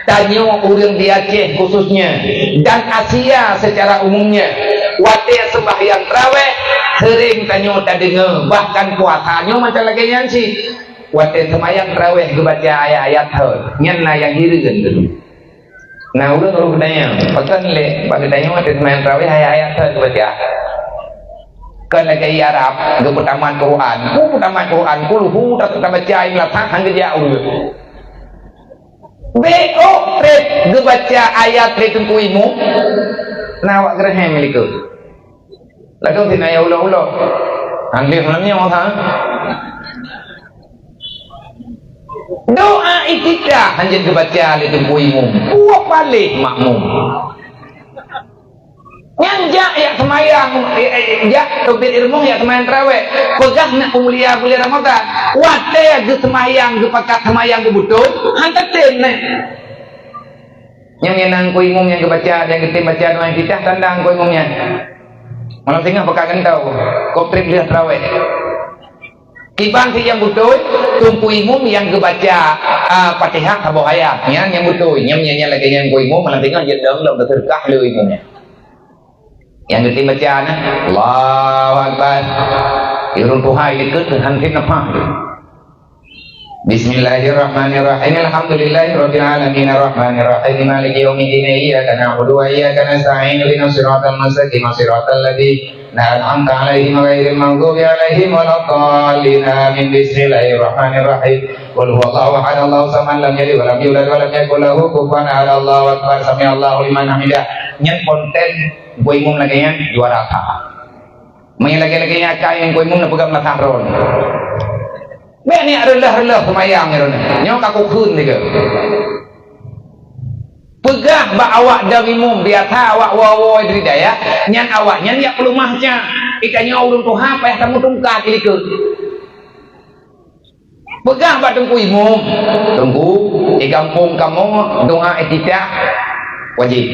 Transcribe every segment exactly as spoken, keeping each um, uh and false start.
Tanyoe ureuëng di Aceh khususnya dan Asia secara umumnya, watée seumbahyang tarawih, seuréng tanyoe tadeungoe, bahkan puasa nyoe macam lagée nyan cit. Watée seumbahyang tarawih geubaca ayat-ayat thon, nyan na nyang hireuen teuh. Na ureuëng roh geutanyoe, pakon lé bak geutanyoe watée seumbahyang tarawih ayat-ayat thon geubaca. Kon lagée Arab geupeutamat Quran, ku peutamat Quran, kulhu ta-, tabaca imla sah han geujak ureuëng. Bék ôk treb geubaca ayat lé Teungku Imum, na awak geureuhem likot. Lagoe sina ya ulo-ulo. Anggeh malam nyoe, ha? Doa iftitah hanjeuet geubaca lé Teungku Imum. Dua paléh makmum. Nyan jak yak seumayang, eh, eh, jak teubiet ileumong yak seumayang tarawih. Peugah nak peumulia buleuen Ramadhan. Watée geuseumbahyang, geupakat seumayang geubeutôi, han tatem neh. Nyang nyan Teungku Imum nyang geubaca, nyang geutem baca doa iftitah tandang Teungku Imum nyan. Malam singoh peugah keu geutanyoe, kop treb lheueh tarawih. Kiban si nyang beutôi, Teungku Imum nyang geubaca, ah, Fatihah saboh ayat. Nyan nyang beutôi. Nyang, nyang, nyang lagée nyan Teungku Imum, malam singoh jeuet dong lom teuseurkah lé Imum nyan. Nyang geutem baca na, Allahu Akbar. Di ureuëng tuha likot han tem nafah. Bismillahirrahmanirrahim. Alhamdulillahirabbil alamin, arrahmanirrahim, maliki yaumiddin. Iyyaka na'budu wa iyyaka nasta'in. Ihdinas siratal mustaqim, siratal ladzina an'amta 'alaihim ghairil maghdubi 'alaihim waladdallin. Amin. Bismillahirrahmanirrahim. Qul huwallahu ahad, Allahus samad, lam yalid walam yulad walam yakul lahu kufuwan ahad. Allahu akbar, sami'allahu liman hamidah. Nyan konten Teungku Imum lagée nyan juara sa. Meunyo lagée-lagée nyan akai Teungku Imum na peugah meulasah droe. Bék ni reuloh-reuloh seumayang droe. Nyoe ka kukheun tiga. Peugah bak awak dam imum biasa awak woe-woe di dayah, nyan awak nyan yak peulumah nya. Itanyoe ureuëng tuha payah tameutungkat ilikot. Peugah bak Teungku Imum, "Teungku, di gampông kamoe doa iftitah wajéb.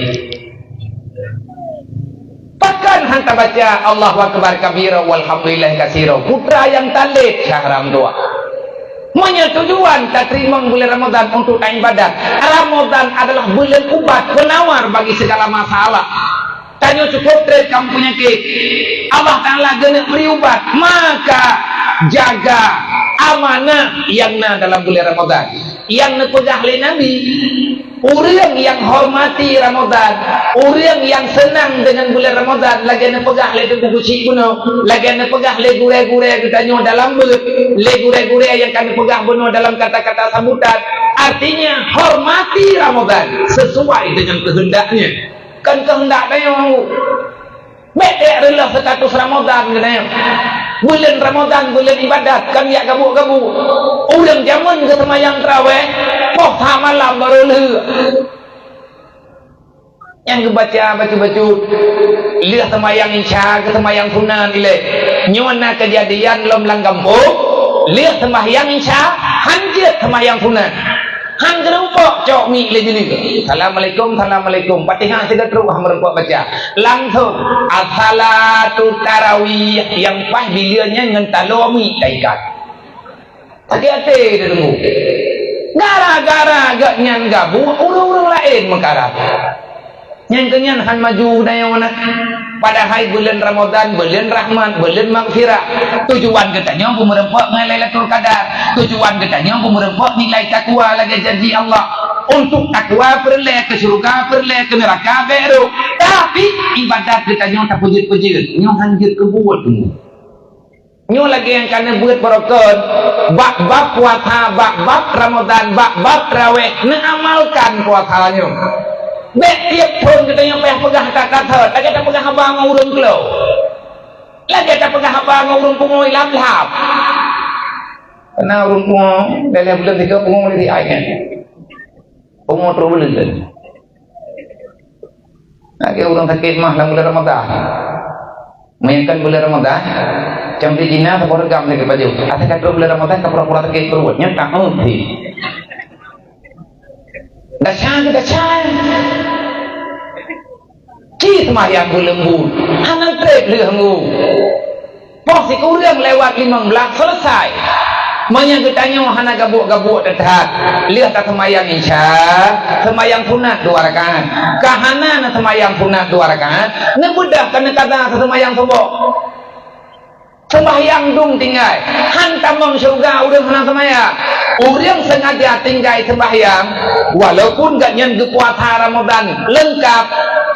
Pakon han tabaca Allahu Akbar kabira walhamdulillahi katsira, putra nyang talét syahram dua?" Meunyoe tujuan tateurimong buleuen Ramadhan untuk taibadat, Ramadhan adalah buleuen ubat penawar bagi segala masalah. Tanyoe cukup treb kamoe peunyakét. Allah Taala geuneuk bri ubat, maka jaga amanah nyang na dalam buleuen Ramadhan. Nyang neupeugah lé Nabi, ureuëng nyang hormati Ramadhan, ureuëng nyang seunang deungon buleuen Ramadhan, lagée neupeugah lé Teungku Geuchik bunoe, lagée neupeugah lé gurée-gurée geutanyoe dalam beuet, lé gurée-gurée nyang ka neupeugah bunoe dalam kata-kata sambutan. Artinya, hormati Ramadhan sesuai dengan kehendaknya. Kon keuheundak tanyoe. Bék ék reuloh status Ramadhan keunoe. Buleuen Ramadhan, buleuen ibadat, kon jak gabuk-gabuk. Ureuëng jameun geuseumayang tarawih, poh sa malam barô lheueh. Nyang geubaca bacut-bacut, lheueh seumayang Isya geuseumayang sunat ilée. Nyoe na keujadian lom lam gampông, lheueh seumayang Isya, han jeuet seumayang sunat. Han geureumpok cok miek lé bileue. Assalamualaikum, assalamualaikum. Fatihah sigoe trok han meureumpok baca. Langsong, as-salatu tarawih nyang paih bileue nyan ngon taloe miek taikat. Sakét até teudeungoe. Gara-gara gobnyan gabuk, ureuëng-ureuëng laén meukarat. Nyang keunyan han maju dayong na. Padahai buleuen Ramadhan, buleuen rahmat, buleuen maghfirah. Tujuan geutanyoe beumeureumpok ngon Lailatul Qadar. Tujuan geutanyoe beumeureumpok nilai takwa lagée janji Allah. Untuk takwa peureulée keu syeuruga, peureulée keu neuraka, bék rôh. Tapi, ibadat geutanyoe tapeujeuet-peujeuet. Nyoe han jeuet keu buet. Nyoe lagée nyang ka neubeuet beurokon, bak bab puasa, bak bab Ramadhan, bak bab tarawih, neuamalkan puasa nyoe. Bék tieb thon geutanyoe payah peugah that-that thon, lagée tapeugah haba ngon ureuëng klo. Lagée tapeugah haba ngon ureuëng pungo ilab-lab. Karena ureuëng pungo, lhée-lhée buleuen sigoe pungo lé siat nyan. Pungo trok buleuen. Lagée ureuëng sakét mah lam buleuen Ramadhan. Meunyoe kon buleuen Ramadhan, cam di Cina saboh reugam sakét pajoh. Asai ka trok buleuen Ramadhan ka pura-pura sakét pruet. Nyan tak ngerti. Dasar ke dasar. Ci seumahyang buleuen buet. Hana treb lheueh ngu. Poh sikureueng lewat limong blaih selesai. Meunyoe geutanyoe hana gabuek-gabuek that-that, lheueh taseumayang Isya, seumayang sunat dua rakaat. Ka hana neuseumayang sunat dua rakaat, neubeudoh ka neukada seumayang suboh. Seumayang dum tinggai, han tamong syeuruga ureuëng hana seumayang. Ureuëng seungaja tinggai seumayang, walaupun gobnyan geupuasa Ramadan leungkab,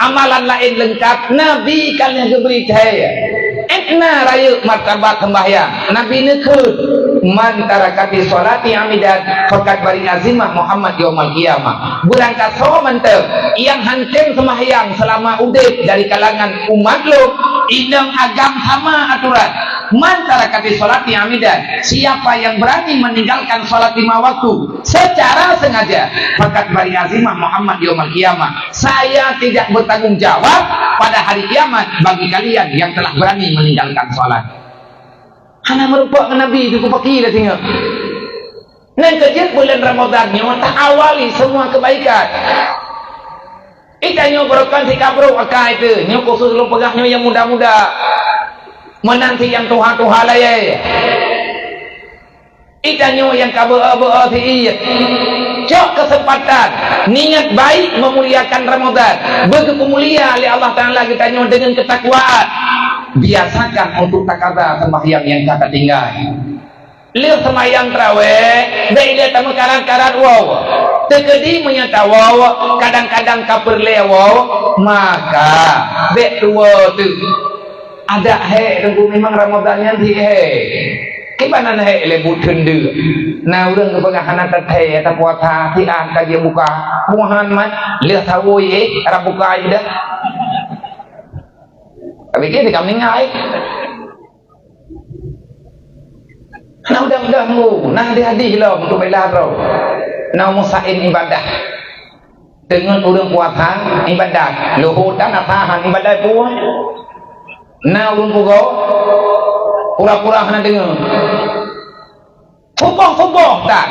amalan laén leungkab, Nabi ka lheueh geubri thèe. Étna rayeuk martabat seumbahyang. Nabi neukheun, "Man taraka fi sholati amidan, faqad bari'a zimah Muhammad yaumal qiyamah." Beurangkasoe mantong nyang han tem seumbahyang seulama udeb dari kalangan umat lôn, inong agam sama atoran. "Man taraka fi sholati amidan," siapa yang berani meninggalkan sholat lima waktu secara sengaja, "faqad bari'a zimah Muhammad yaumal qiyamah." Saya tidak bertanggung jawab pada hari kiamat bagi kalian yang telah berani meninggalkan sholat. Hana meurumpok ngon Nabi, teupeue pakri dah singoh. Nyang keujeuet buleuen Ramadhan nyoe ta-awali semua kebaikan. Ita nyoe barokon sikabrok akai teuh, nyoe khusus lôn peugah nyoe nyang muda-muda. Meunan cit nyang tuha-tuha layée. Ita nyoe nyang ka beu-beu siet. Cok keuseumpatan, niat baik meumuliakan Ramadhan, beugeupeumulia lé Allah Taala geutanyoe deungon keutakwaan. Biasakan untuk takada seumbahyang nyang ka tatinggai. Lheueh seumbahyang tarawih, bék ilée tameukarat-karat woe. Teukeudi meunyoe tawoe, kadang-kadang ka peureulée woe, maka bék tuwoe teuh. Adak hék teungku, memang Ramadhan nyan cit hék. Kiban nan hék lé buet kheun deuk. Na ureuëng geupeugah hana tathèe tapuasa, siat ka jibuka. Buhan man, lheueh sawôi éh, rab buka aja dah. Tapi kira ka meuninggai. Na udah-udah mu, na hadih-hadih lom untuk bela droe. Na musain ibadah. Deungon ureuëng puasa ibadat, luhô tan na tahan ibadat pun. Na ureuëng pugoe pura-pura hana deungoe. Suboh-suboh tan.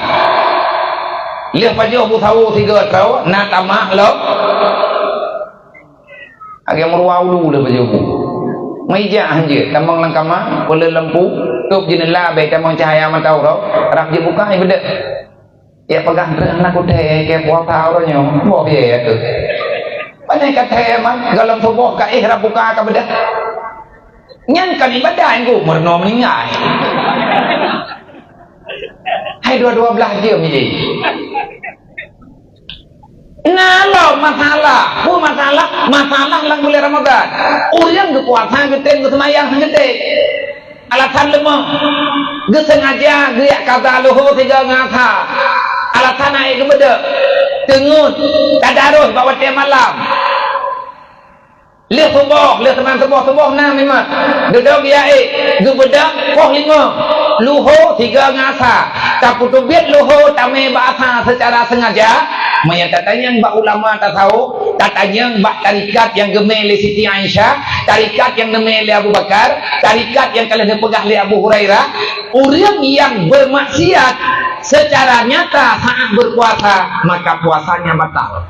Lheueh pajoh bu sawo sigoe troe, na tamah lom. Agak meurua ulu lheueh pajoh bu. Meujak hanjeuet, tamong lam kama, peuleueh lampu, tôb jeuneula, bék tamong cahya mata uroe, rab jibuka ibadat. Ya peugah treuk hana kuthèe keu puasa uroe nyoe, boh biaya tu. Pane ka thèe man, gohlom suboh ka éh rab buka ka beudah. Nyan kan ibadat ku meurunoe meuninggai. Hai dua-dua blaih jeuem jih. Na lom masalah. Peue masalah? Masalah lam buleuen Ramadhan. Ureuëng geupuasa geutem, geuseumayang han geutem. Alasan leumoh, geusengaja geujak kada luhô sigoe ngon asa. Alasan hana ék geubeudôh, teungeut, tadarus bak watée malam. Lheueh suboh, lheueh seumang suboh, suboh na memang. Dudoe geujak ék, geubeudôh poh limong. Luhô sigoe ngon asa. Tapeuteubiet luhô tamé bak asa seucara sengaja. Meunyoe tatanyong bak ulama tasawuf, tatanyong bak tarekat nyang geumé lé Siti Aisyah, tarekat nyang geumé lé Abu Bakar, tarekat nyang ka lheueh neupeugah lé Abu Hurairah, ureuëng nyang bermaksiat secara nyata saat berpuasa, maka puasanya batal.